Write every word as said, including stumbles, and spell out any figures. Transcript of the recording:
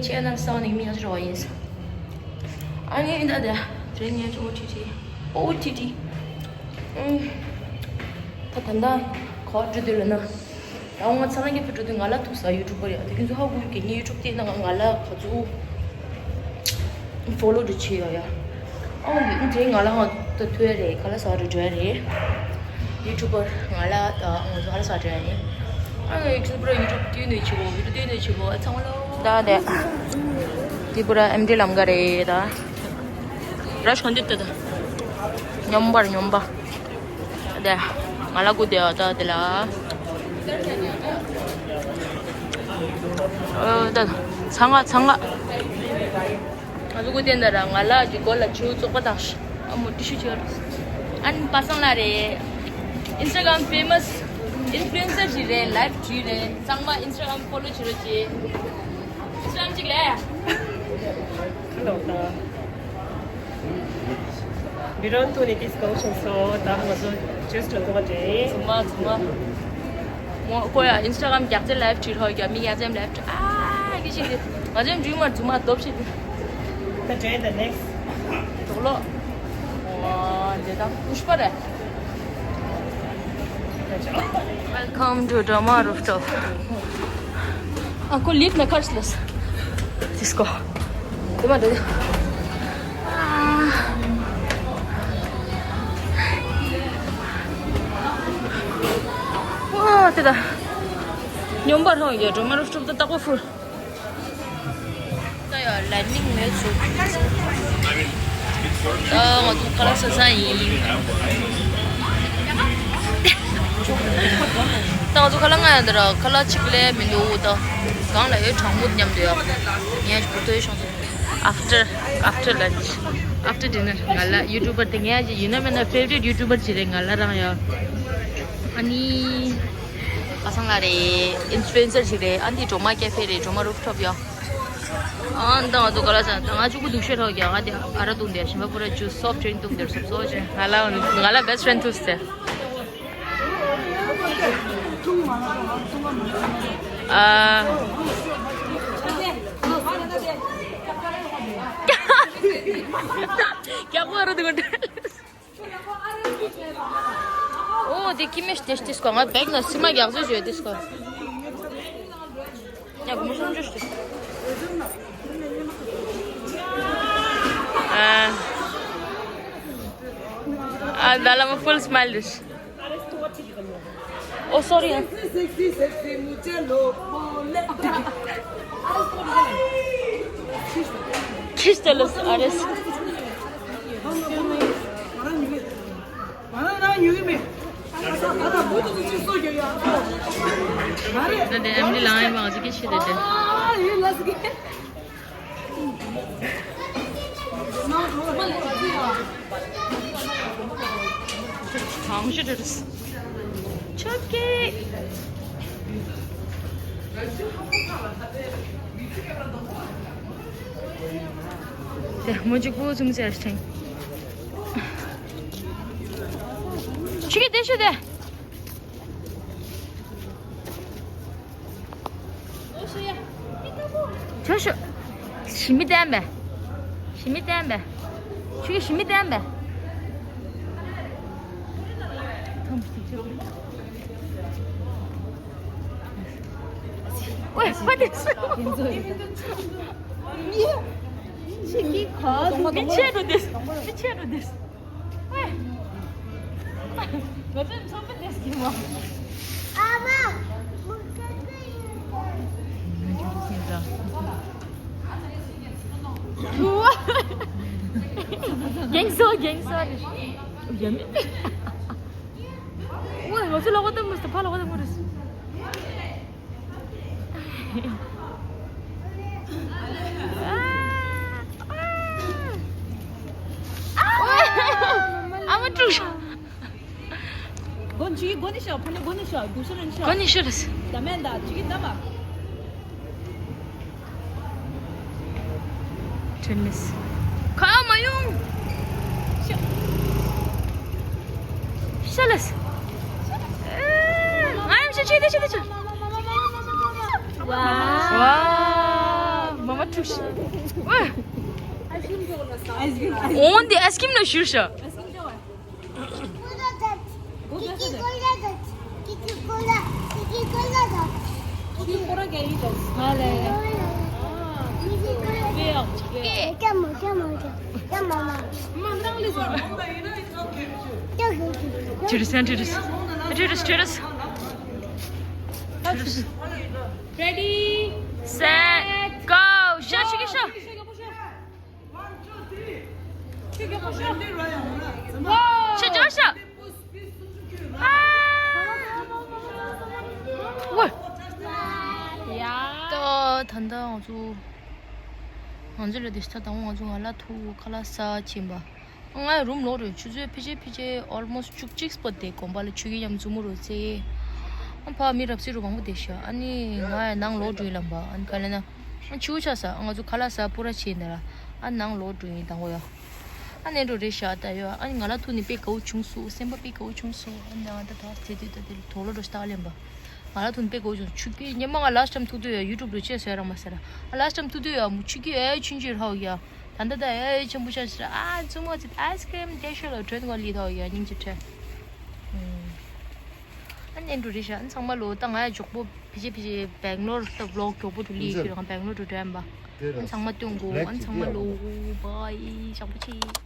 ཁྱེད་རྣམས་སང་ནས་མི་ཡག་ཅིག་རོགས་ཡིན། ཨ་ནི་ད་ད་རེ་ངས་ཨོ་ཊི་ཊི་ཨོ་ཊི་ཊི། ཨུམ། ད་ད་ད་གོ་འགྲོ་དུས་ལ་ན། ད་ང་ཚ་ལང་གི་ཕུ་འགྲོ་དུས་ང་ལ་ཐུག་ས་ཡུ་ཊུབ་པར་ཡ་དེ་ཁྱོད་ཚོ་ཧ་གོ་གི་ངའི་ཡུ་ཊུབ་དེ་ན་ང་ལ་ག་ཚོད་ཕོ་ལོ་འདྲ་ཆེ་ཡ་ཡ། ཨོ་དེ་ང་ལ་ང་ད་ཐོས་རེད་ག་ལ་ས་རུ་འགྲོ་ཡ་རེད། ཡུ་ཊུབ་པར་ང་ལ་ད་ང་ཚོ་ག་ལ་ས་འགྲོ་ཡ་རེད། ཨ་ང་ཡུ་ཊུབ་པར་ཡུ་ཊུབ་བཏོན་ནས་ཆེ་གོ་ཡུ་ཊུབ་བཏོན་ནས་ཆེ་གོ་ཨ་ཚང་མ་ལོ། ད་དེ་ཏི་པུ་ར་ཨེམ་ཌི་ལམ་ག་རེད་ད། ར་ཤོན་དེ་ད་ད། སྙོམས་པར་སྙོམས་པ། དེ། ང་ལ་སྒུག་བསྡད་ཡོད་ད་དེ་ལ། ཨོ་ད། ཚང་ང་ཚང་ང་། ང་ཚོ་སྒུག་བསྡད་འདི་ར་ང་ལ་གི་སྒོ་ལ་ཆུ་བཙོག་པ་དང་། ཨ་མོ་ཏི་ཤུ་ཅིག་ཡོད། ཨན་པ་སང་ལ་རེད། ཨིན་སི་ཊ་གྷ་རམ་ཕེ་མ་སི་ཨིན་ཕུ་ལུ་ཨེན་སར་ཞིག་རེད། ལའིབ་བྲིས་རེད། ཚང་མ་ཨིན་སི་ཊ་གྷ་རམ་ཕོ་ལོ་བྱེད་རོགས་གྱིས། ཨིན་སི་ཊ་གྷ་རམ་ཅིག་ལས། ཧེ་ལོ་ད། མི་རོན་ཐུག་ནས་ཏིས་གོ་ཆུང་སོ་ད་ང་ཚོ་ཇུས་འགྲོ་ཐུབ་པ་རེད། ཚང་མ་ཚང་མ། མོ་ཀོ་ཡ་ཨིན་སི་ཊ་གྷ་རམ་རྒྱག་ཙེ་ལའིབ་བྲིས་ཧོ་རྒྱ་མི་ཡ་ཙེམ་ལའིབ་བྲིས་ཨ་གི་ཞིག་དེ་ང་ཚོའི་འགྲུལ་མར་རྫུན་མ་སྟོབས་ཤིག་དེ། ད་དྲན་ད་ནེག་སི་ཊི། དོག་ལོ། ཨོ་དེ་ད་པུཤ་པ་རེད། Welcome to Drama Rooftop. ཨ་ཁོ་ལིབ་ན་ཁར་སླེབས། ཏིས་གོ། དེ་མ་འདྲ། ཨ་དེ་ད། སྙོམས་པར་ལྷོང་ཡོད། Drama Rooftop ད་ཏག་པོ་ཕུལ། ད་ཡ་ལ་ནིང་མེད་སུ། ད་ང་ཚོ་ཁ་ལག་ཟ་ས་ཡིན། ད་ང་ཚོ་ཁ་ལག་ང་ཡང་འདི་ར་ཁ་ལག་གཅིག་ལས་མི་འདུག་ད་གང་ལ་ཡོད་གྲང་མོ་མཉམ་དུ་ཡ། ངས་བུ་ཏོའི་ཤོང་ཚོ། After after lunch, after dinner ང་ལ་ཡུ་ཊུབ་པར་དེ་ངས་ཡིན་ན་མིན་ན་ཕེ་ཝ་རི་ཊི་ཡུ་ཊུབ་པར་ཅིག་རེད་ང་ལ་རང་ཡ། ཨ་ནི། ཁ་སང་ལ་རེད། ཨིན་ཕུ་ལུ་ཨེན་སར་ཞིག་རེད། ཨ་འདི་ཌོ་མ་ཀེ་ཧྥེ་རེད། ཌོ་མ་རུབ་ཊོབ་ཡ། ཨ་འདི་ང་ཚོ་ག་ལ་ཟ་ད་ང་གཅིག་པུ་འདུག་ཤོད་ཧྲོག་ཀྱང་ང་དེ་ཨ་ར་བཏུང་དེ་ཞིམ་པ་པུ་ར་ཇུས་སོབ་ཌྲིང་བཏུང་དེར་སོབ་སོབ་ཅན་ང་ལ་ང་ལ་བེ་སི་ཊི་ཕྲེན་ཐུག་སྟེ། ཨ། རྒྱག་པ་ར་དེ་གོ་འདྲ། ཨོ་དེ་ཀི་མེ་ཤི་དེ་ཤི་དེ་སྐོ་ང་བེག་ན་སི་མ་རྒྱག་ཚོད་བྱོས་དེ་སྐོ། ཡ་གོ་མོ་སོང་ཅོ་ཤི། ཨ། ཨ་ད་ལ་མ་ཕུལ་སི་མའི་ལི་དེ་ཤི། Oh, sorry. Kiss the list, artist. ད་དེ་ཨེམ་ལི་ལང་ཡིན་མ་ང་ཚོ་སྐད་ཆ་དེ་དེ། གང་ཞིག་འདྲ་རེད། ཆོག་གི། དེ་མོ་གཅིག་པུ་ཚུམ་ཚེ་ཨ་ཤི་ཐེང་། ཆུ་གི་དེ་ཤི་དེ། ཆོ་ཤོ། ཞི་མི་བསྟན་པས། ཞི་མི་བསྟན་པས། ཆུ་ཞི་མི་བསྟན་པས། ཨོའི་ཕ་དེ་སུ། ཆེ་གི་ཁ་མི་ཆེ་རུ་དེ། མི་ཆེ་རུ་དེ། ང་ཚོའི་ཚོགས་པ་དེ་སྐྱིད་མོ། རྒྱན་གསོ་རྒྱན་གསོ་རེད། ཡ་མི། ཨོ་ང་ཚོ་ལོག་པ་དང་མི་སྟེ་ཕ་ལོག་པ་དང་མི་རེད། ཨ་མ་ཀྲུག་ཤ། སྒོ་ནས་ཤོག་ཕ་ནི་སྒོ་ནས་ཤོག་སྒོ་ཤོག་ནས་ཤོག་སྒོ་ནས་ཤོག་ལ། ད་མེད་ད་ཅིག་ད་མ། ཁྲེན་མིས། ཁ་མ་ཡོང་། ཤ་ལས། ང་ཡང་ཤ་ཆེ་དེ་ཆེ་དེ་ཆེ། ཝ། ཝ། མ་མ་ཀྲུག་འོན་ཏེ་ཨའི་སི་ཀྲིམ་ལ་བཞུར་ཤག Ready, set, go. ཤ་ཤི་གི་ཤ། ཤ་ཇོ་ཤ། ད་ད་ལྟ་ང་ཚོ་ང་ཚོ་ལ་དེ་ཤ་ད་ང་ཚོ་ང་ལ་ཐུག་ཁ་ལག་ཟ་ཕྱིན་པ། ང་རུམ་ལོག་རེད། ཆུ་ཚོད་ཕལ་ཆེར་ཕལ་ཆེར་almost བཅུ་གཅིག་པོ་དེ་དགོན་པ་ལ་ཆོས་ཀྱི་ཉམས་བཙུན་མོ་རུ་ཚེ། ཨ་ཕ་མི་རབས་སྲིད་རུ་མང་པོ་དེ་ཤ། ཨ་ནི་ང་ཡང་ནང་ལོག་འགྲོ་ཡི་ལམ་པ། ཨ་ནི་ག་ལེ་ན། ཨ་ཆུ་ཆ་ས་ང་ཚོ་ཁ་ལག་ཟ་སྤུ་ར་ཆེ་ནས་ལ། ཨ་ནང་ལོག་འགྲོ་ཡིན་དང་གོ་ཡ། ཨ་ནེ་འགྲོ་རེད་ཤ་ད་ཡོ། ཨ་ནི་ང་ལ་ཐུག་ནི་དཔེ་དགའ་བོ་བྱུང་སོང་། སེམས་པ་དཔེ་དགའ་བོ་བྱུང་སོང་། ཨ་ནི་ང་ད་ད་དེ་དུས་ད་དེ་དོག་ལོ་འགྲོ་ཤ་ད་ལེན་པ། ང་ལ་ཐུག་ནི་དཔེ་དགའ་བོ་བྱུང་། ཆུ་སྐྱེས་ཉི་མ་ང་last time ཐུག་དུས་ཡ་YouTube་ལ་ཅེས་ཟེར་རང་མ་ཟེར། ཨ་last time ཐུག་དུས་ཡ་མུ་ཆུ་སྐྱེས་ཨེ་ཆུན་ཆུན་ར་ཧོ་ཡ། ད་ད་ད་ཨེ་ཆེན་པོ་ཤ་ཟེར། ཨ་བཙུན་མ་ཚེ་ice cream་དེ་ཤོད་ལ་གྲོད་ཀ་ལི་ཐོག་ཡ་སྙིང་རྗེ་ཁྲེ། ཨ་ནེ་འགྲོ་རེད་ཤ། ཨ་ཚང་མ་ལོ་ད་ང་ཡ་མགྱོགས་པོ་ཕི་ཅི་ཕི་ཅི་Bangalore་ད་vlog་མགྱོགས་པོ་འགྲོ་ལི་ཁྱོད་རང་Bangalore་འགྲོ་དྲན་པ། ཨ་ཚང་མ་སྟོན་གོ། ཨ་ཚང་མ་ལོ་bye། ཞག་པོ་ཆེ།